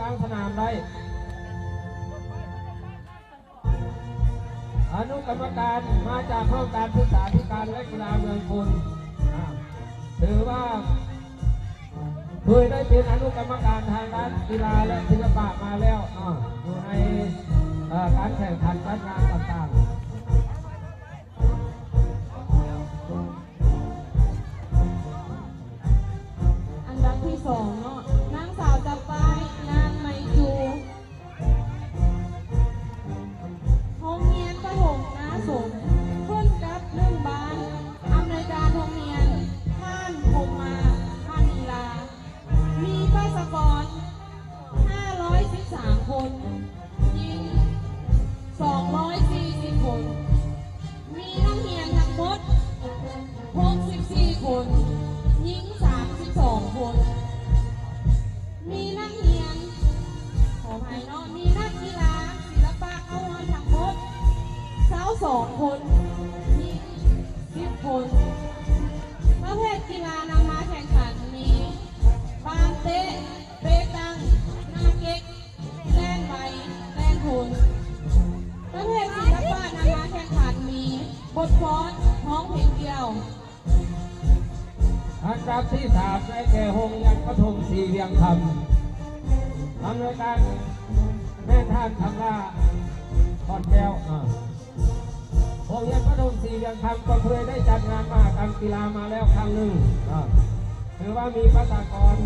ກາງສະໜາມໄດ້. ອະນຸກຳມະການມາຈາກຫ້ອງການສຶກສາທິການ ແລະ ກິລາເມືອງພຸນ ອາ ຖືວ່າເຄີຍໄດ້ເປັນອະນຸກຳມະການທາງດ້ານກິລາ ແລະ ສິລະປະມາແລ້ວ ອາ ຢູ່ໃນ ເອີ ການແຂ່ງຂັນຈັດງານຕ່າງໆ. ອັນດັບທີສອງເນາະ ນາງສາວຈັບປ້າຍ ນາງໄມຈູ ໂຮງຮຽນປະຖົມນາສົມ ຂຶ້ນກັບໜຶ່ງບ້ານ ອຳນວຍການໂຮງຮຽນ ທ່ານ ພົມມາ ມະນີລາ. ມີປະຊາກອນຫ້າຮ້ອຍສິບສາມຄົນ, ຍິງສອງຮ້ອຍສີ່ສິບຄົນ, ມີນັກຮຽນທັງໝົດຫົກສິບສີ່ຄົນ, ຍິງສາມສິບສອງຄົນ, ມີນັກຮຽນ ຂໍອະໄພເນາະ ມີນັກກິລາສິລະປະເຂົ້າຮ່ວມທັງໝົດຊາວສອງຄົນ, ຍິງສິບຄົນ. ປະເພດກິລານຳມາແຂ່ງຂັນມີ ບານເຕະ, ເປຕັງ, ໜ້າເກັກ, ແລ່ນໄວ, ແລ່ນໂທນ. ປະເພດສິລະປະນຳມາແຂ່ງຂັນມີ ບົດຟ້ອນ, ຮ້ອງເພງກ່ຽວ. ອັນດັບທີສາມໄດ້ແກ່ໂຮງຮຽນປະຖົມສີວຽງຄຳ, ອຳນວຍການແມ່ນທ່ານ ຄຳລາ ພອນແກ້ວ. ໂຮງຮຽນປະຖົມສີວຽງຄຳກໍເຄີຍໄດ້ຈັດງານມະຫະກຳກິລາມາແລ້ວຄັ້ງໜຶ່ງ, ຖືວ່າມີປະຊາກອນ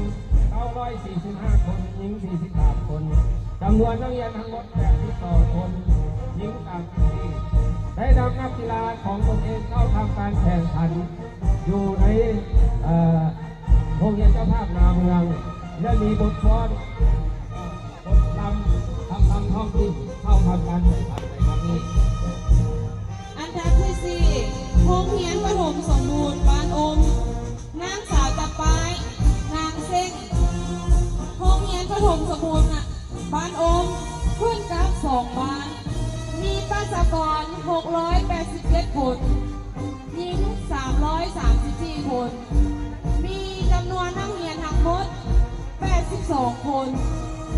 ເກົ້າຮ້ອຍສີ່ສິບຫ້າຄົນ, ຍິງສີ່ສິບສາມຄົນ, ຈຳນວນນັກຮຽນທັງໝົດແປດສິບສອງຄົນ, ຍິງສາມສິບສີ່, ໄດ້ນຳນັກກິລາຂອງຕົນເອງເຂົ້າທຳການແຂ່ງຂັນຢູ່ໃນ ເອີ ໂຮງຮຽນເຈົ້າພາບນາເມືອງ ແລະ ມີບົດຟ້ອນ ບົດລຳ ຄຳລຳທ້ອງຖິ່ນເຂົ້າທຳການແຂ່ງຂັນໃນຄັ້ງນີ້. ອັນດັບທີສີ່ ໂຮງຮຽນປະຖົມສົມບູນບ້ານອົມ, ນາງສາວຈັບປ້າຍ ນາງເສັງ. ໂຮງຮຽນປະຖົມສົມບູນ ນະ ບ້ານອົມ ຂຶ້ນກັບສອງບ້ານ, ມີປະຊາກອນຫົກຮ້ອຍແປດສິບເຈັດຄົນ, ຍິງສາມຮ້ອຍສາມສິບສີ່ຄົນ, ມີຈຳນວນນັກຮຽນທັງໝົດແປດສິບສອງຄົນ,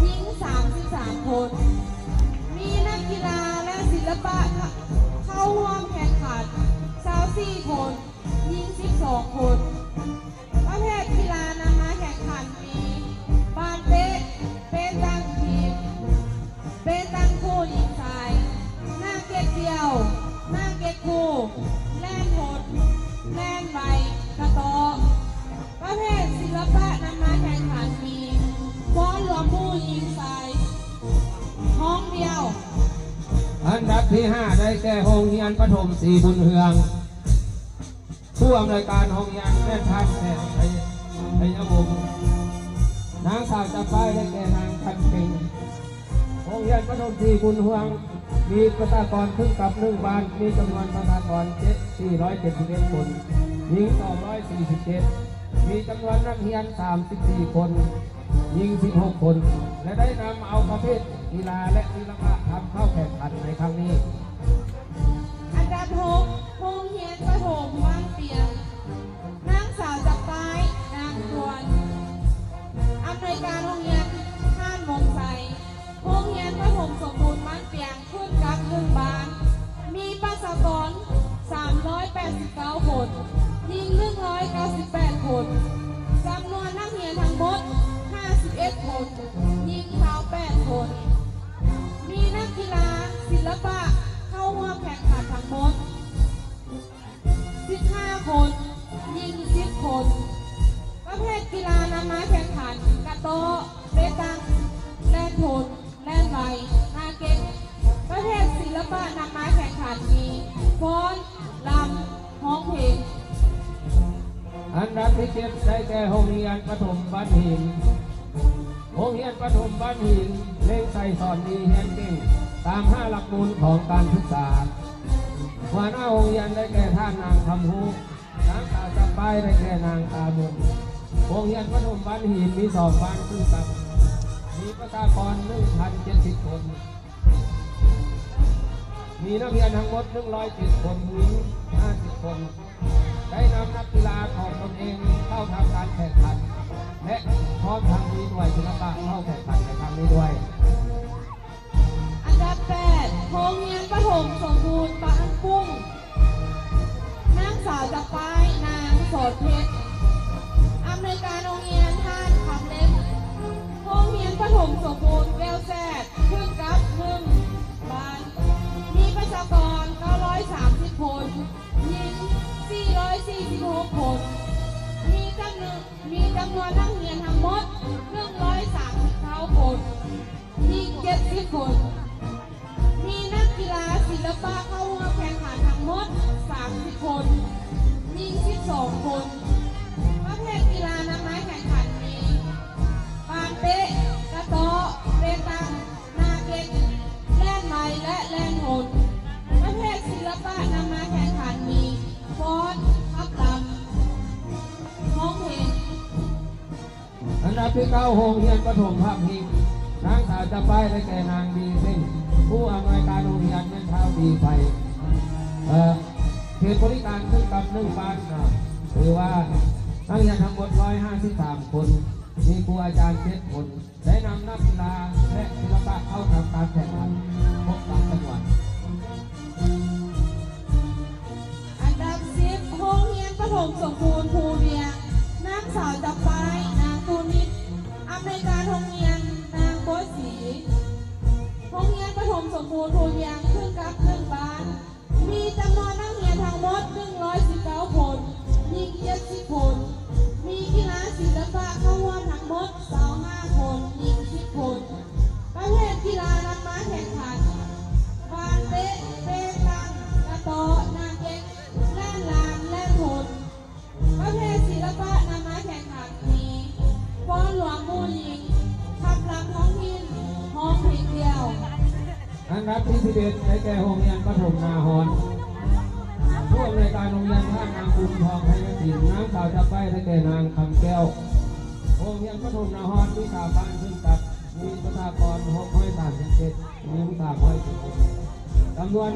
ຍິງສາມສິບສາມຄົນ, ມີນັກກິລາ ແລະ ສິລະປະ ເຂົ້າຮ່ວມແຂ່ງຂັນຊາວສີ່ຄົນ, ຍິງສິບສອງຄົນ. ປະເພດກິລານຳມາແຂ່ງຂັນມີ ບານເຕະ, ເປຕັງທີມ, ເປຕັງຄູ່ຍິງຊາຍ, ໜ້າເກັກດຽວ, ໜ້າເກັກຄູ່, ແລ່ນຫົດ, ແລ່ນໄວ, ກະຕໍ້. ປະເພດສິລະປະນຳມາແຂ່ງຂັນມີ ຟ້ອນລວມຄູ່ຍິງຊາຍ, ຮ້ອງດ່ຽວ. ອັນດັບທີຫ້າໄດ້ແກ່ໂຮງຮຽນປະຖົມສີບຸນເຮືອງ. ຜູ້ອຳນວຍການໂຮງຮຽນແມ່ນທ່ານແພດໄຊຍະວົງ, ນາງສາວຈັບປ້າຍໄດ້ແກ່ນາງພັນເພັງ. ໂຮງຮຽນປະຖົມສີບຸນເຮືອງ ມີປະຊາກອນຂຶ້ນກັບໜຶ່ງບ້ານ ມີຈຳນວນປະຊາກອນເຈັດ ສີ່ຮ້ອຍເຈັດສິບເອັດຄົນ, ຍິງສອງຮ້ອຍສີ່ສິບເຈັດ, ມີຈຳນວນນັກຮຽນສາມສິບສີ່ຄົນ, ຍິງສິບຫົກຄົນ ແລະ ໄດ້ນຳເອົາປະເພດກິລາ ແລະ ສິລະປະທຳເຂົ້າແຂ່ງຂັນໃນຄັ້ງນີ້. ອັນດັບຫົກ ໂຮງຮຽນປະຖົມບ້ານປຽງ, ນາງສາວຈັບປ້າຍ ນາງຄວນ. ອຳນວຍການໂຮງຮຽນ ທ່ານ ວົງໄຊ. ໂຮງຮຽນປະຖົມສົມບູນບ້ານປຽງ ຂຶ້ນກັບໜຶ່ງບ້ານ ມີປະຊາກອນສາມຮ້ອຍແປດສິບເກົ້າຄົນ, ຍິງໜຶ່ງຮ້ອຍເກົ້າສິບແປດຄົນ, ຈຳນວນນັກຮຽນທັງໝົດຫ້າສິບເອັດຄົນ, ຍິງຊາວແປດຄົນ, ມີນັກກິລາສິລະປະເຂົ້າຮ່ວມແຂ່ງຂັນທັງໝົດ ສິບຫ້າຄົນ, ຍິງສິບຄົນ. ປະເພດກິລານຳມາແຂ່ງຂັນ ກະຕໍ້, ເຕະຕັງ, ແລ່ນໂທນ, ແລ່ນໄວ, ໜ້າເກັກ. ປະເພດສິລະປະນຳມາແຂ່ງຂັນມີ ຟ້ອນ, ລຳ, ຮ້ອງເພງ. ອັນດັບທີເຈັດໄດ້ແກ່ໂຮງຮຽນປະຖົມບ້ານຫີນ. ໂຮງຮຽນປະຖົມບ້ານຫີນເລັ່ງໃສ່ສອນດີຮຽນເກັ່ງ ຕາມຫ້າຫຼັກມູນຂອງການສຶກສາ. ຫົວໜ້າໂຮງຮຽນໄດ້ແກ່ທ່ານນາງຄຳຮູ້, ນາງສາວຈັບປ້າຍໄດ້ແກ່ນາງຕາບຸນ. ໂຮງຮຽນປະຖົມບ້ານຫີນມີສອງບ້ານຄືກັນ, ມີປະຊາກອນໜຶ່ງພັນເຈັດສິບຄົນ, ມີນັກຮຽນທັງໝົດໜຶ່ງຮ້ອຍເຈັດຄົນ, ຍິງຫ້າສິບຄົນ. ໄດ້ນຳນັກກິລາຂອງຕົນເອງເຂົ້າທຳການແຂ່ງຂັນ ແລະ ພ້ອມທັງມີໜ່ວຍສິລະປະເຂົ້າແຂ່ງຂັນໃນຄັ້ງນີ້ ປະຖົມສົມບູນແກ້ວແຊດ ຂຶ້ນກັບໜຶ່ງບ້ານ ມີປະຊາກອນເກົ້າຮ້ອຍສາມສິບຄົນ, ຍິງສີ່ຮ້ອຍສີ່ສິບຫົກຄົນ, ມີຈຳນວນ ມີຈຳນວນນັກຮຽນທັງໝົດໜຶ່ງຮ້ອຍສາມສິບເກົ້າຄົນ, ຍິງເຈັດສິບຄົນ. ມີນັກກິລາສິລະປະເຂົ້າຮ່ວມແຂ່ງຂັນທັງໝົດສາມສິບຄົນ, ຍິງສິບສອງຄົນ. ປະເພດກິລານຳມາແຂ່ງຂັນມີ ບານເຕະ, ກະເຕາະ, ເປຕັງ, ໜ້າເກັກ, ແລ່ນໄວ ແລະ ແລ່ນທົນ. ປະເພດສິລະປະນຳມາແຂ່ງຂັນມີ ຟ້ອນ, ຂັບລຳ, ຮ້ອງເພງ. ອັນດັບທີເກົ້າ ໂຮງຮຽນປະຖົມພາກພິງ ນາງສາວຈຳປາຍ ໄດ້ແກ່ນາງ ດີເພັງ ຜູ້ອຳນວຍການໂຮງຮຽນ ແມ່ນຊາວດີໄຟ ເອີ ເຂດບໍລິການຄືກັບໜຶ່ງບ້ານນະ ຖືວ່ານັກຮຽນທັງໝົດຮ້ອຍຫ້າສິບສາມຄົນ ມີຄູອາຈານເຈັດຄົນ ໄດ້ນຳນັກກິລາ ແລະ ສິລະປະເຂົ້າທຳການແຂ່ງຂັນຄົບຕາມຈຳນວນ. ອັນດັບສິບ ໂຮງຮຽນປະຖົມສົມບູນພູວຽງ ນາງສາວຈຳປາຍ ນາງຕູນິດ ອຳນວຍການໂຮງຮຽນ ນາງບົວສີ. ໂຮງຮຽນປະຖົມສົມບູນພູວຽງ ຂຶ້ນກັບໜຶ່ງບ້ານ ມີຈຳນວນນັກຮຽນທັງໝົດໜຶ່ງຮ້ອຍສິບເກົ້າຄົນ, ຍິງເຈັດສິບຄົນ. ມີກິລາສິລະປະເຂົ້າຮ່ວມທັງໝົດຊາວຫ້າຄົນ, ຍິງສິບຄົນ. ປະເພດກິລານຳມາແຂ່ງຂັນ ບານເຕະ, ເປຕັງ, ກະເຕາະ, ໜ້າເກັກ, ແລ່ນລານ, ແລ່ນໂທນ. ປະເພດສິລະປະນຳມາແຂ່ງຂັນມີ ຟ້ອນຫຼວງໝູ່ຍິງ, ຂັບລຳທ້ອງຖິ່ນ, ຮ້ອງເພງດ່ຽວ. ອັນດັບທີສິບເອັດ ໄດ້ແກ່ໂຮງຮຽນປະຖົມນາຮອນ ຜູ້ອຳນວຍການໂຮງຮຽນ ທ່ານນາງບຸນທອງ ໄພຍະສິນ. ນາງສາວຈຳປາຍ ໄດ້ແກ່ນາງຄຳແກ້ວ. ໂຮງຮຽນປະຖົມນາຮອນມີສາມບ້ານຂຶ້ນກັບ ມີປະຊາກອນຫົກຮ້ອຍສາມສິບເຈັດ, ຍິງສາມຮ້ອຍສິບຫົກ. ຈຳນວນ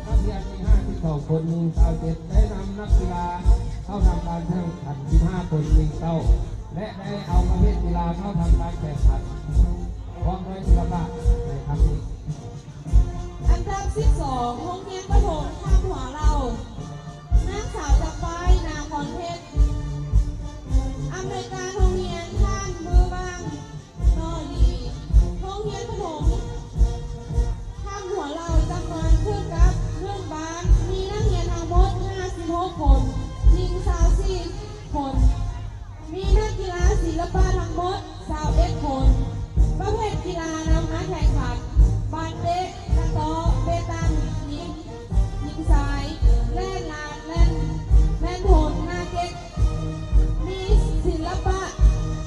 ນັກຮຽນມີຫ້າສິບສອງຄົນ, ຍິງຊາວເຈັດ, ໄດ້ນຳນັກກິລາເຂົ້າທຳການແຂ່ງຂັນສິບຫ້າຄົນ, ຍິງເກົ້າ ແລະ ໄດ້ເອົາປະເພດກິລາເຂົ້າທຳການແຂ່ງຂັນ ພ້ອມດ້ວຍສິລະປະໃນຄັ້ງນີ້. ອັນດັບສິບສອງ ໂຮງຮຽນປະຖົມຖ້ຳຫົວເຫຼົ່າ, ນາງສາວຈຳປາຍ ນາມພອນເພັດ, ອຳນວຍການໂຮງຮຽນ ທ່ານ ມືຫວ່າງ ນໍລີ. ໂຮງຮຽນປະຖົມຖ້ຳຫົວເຫຼົ່າ ຈຳນວນຄືກັບໜຶ່ງບ້ານ ມີນັກຮຽນທັງໝົດຫ້າສິບຫົກຄົນ, ຍິງຊາວສີ່ຄົນ. ມີນັກກິລາສິລະປະທັງໝົດຊາວເອັດຄົນ. ປະເພດກິລານຳມາແຂ່ງຂັນ ບານເຕະ, ກະເຕາະ, ເປຕັງ, ຍິງ, ຍິງຊາຍ, ແລ່ນລານ, ແລ່ນ, ແລ່ນໂທນ, ໜ້າເກັກ. ມີສິລະປະ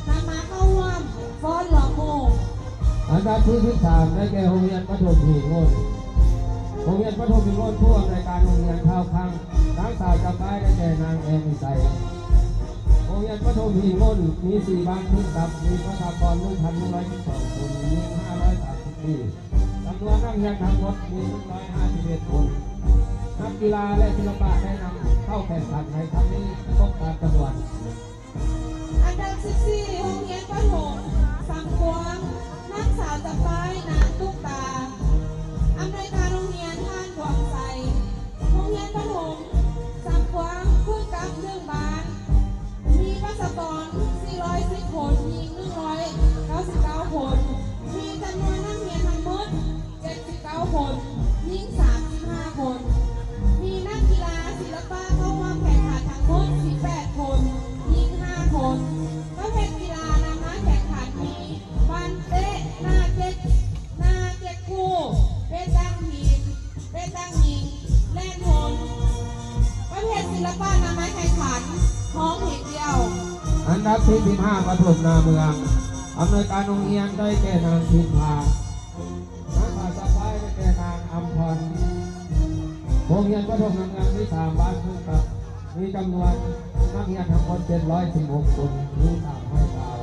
ນຳມາເຂົ້າຮ່ວມ ຟ້ອນຫຼວງໂມງ. ອັນດັບທີສິບສາມ ໄດ້ແກ່ໂຮງຮຽນປະຖົມຫີນໂງ່ນ. ໂຮງຮຽນປະຖົມຫີນໂງ່ນ ຜູ້ອຳນວຍການໂຮງຮຽນ ທ້າວຄັງ, ນາງສາວຈຳປາຍ ໄດ້ແກ່ນາງແອນວິໄສ. ໂຮງຮຽນປະຖົມຫີນໂງ່ນ ມີສີ່ບ້ານຄືກັບ, ມີປະຊາກອນໜຶ່ງພັນໜຶ່ງຮ້ອຍສິບສອງຄົນ, ຍິງຫ້າຮ້ອຍສາມສິບສີ່. ຈຳນວນນັກຮຽນທັງໝົດມີໜຶ່ງຮ້ອຍຫ້າສິບເອັດຄົນ. ນັກກິລາ ແລະ ສິລະປະໄດ້ນຳເຂົ້າແຂ່ງຂັນໃນຄັ້ງນີ້ຄົບຕາມຈຳນວນ. ອັນດັບສິບສີ່ ໂຮງຮຽນປະຖົມສຳກວາງ, ນາງສາວຈຳປາຍ ນາງຕຸກຕາ, ອຳນວຍການໂຮງຮຽນ ທ່ານ ດວງໄຊ. ໂຮງຮຽນປະຖົມສຳກວາງ ຄືກັບໜຶ່ງບ້ານ ມີປະຊາກອນສີ່ຮ້ອຍສິບຄົນ, ຍິງໜຶ່ງຮ້ອຍເກົ້າສິບເກົ້າຄົນ, ມີຈຳນວນນັກຮຽນທັງໝົດເຈັດສິບເກົ້າຄົນ, ຍິງສາມສິບຫ້າຄົນ. ມີນັກກິລາສິລະປະເຂົ້າຮ່ວມແຂ່ງຂັນທັງໝົດສິບແປດຄົນ, ຍິງຫ້າຄົນ. ປະເພດກິລານຳມາແຂ່ງຂັນມີ ບານເຕະ, ໜ້າເກັກ, ໜ້າເກັກຄູ່, ເປຕັງຫີນ, ເປຕັງຍິງ, ແລ່ນໂທນ. ປະເພດສິລະປະນຳມາແຂ່ງຂັນ ຮ້ອງເພງດ່ຽວ. ອັນດັບທີສິບຫ້າ ປະຖົມນາເມືອງ, ອຳນວຍການໂຮງຮຽນໄດ້ແກ່ນາງພິມພາ, ນາງພາສະໄພ ໄດ້ແກ່ນາງອຳພອນ. ໂຮງຮຽນປະຖົມນາເມືອງມີສາມບ້ານຄືກັນ, ມີຈຳນວນນັກຮຽນທັງໝົດເຈັດຮ້ອຍສິບຫົກຄົນ, ຍິງສາມຮ້ອຍຊາວ.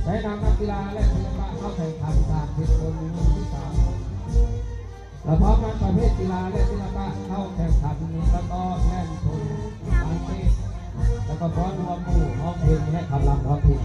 ໄດ້ນຳນັກກິລາ ແລະ ສິລະປະເຂົ້າແຂ່ງຂັນສາມສິບຄົນ, ຍິງສິບສາມຄົນ. ລະພ້ອມນັ້ນ ປະເພດກິລາ ແລະ ສິລະປະເຂົ້າແຂ່ງຂັນມີກະເຕາະ, ແລ່ນໂທນ, ບານເຕະ, ລະກະຟ້ອນຮ່ວມໝູ່, ຮ້ອງເພງ ແລະ ຂັບລຳທ້ອງຖິ່ນ.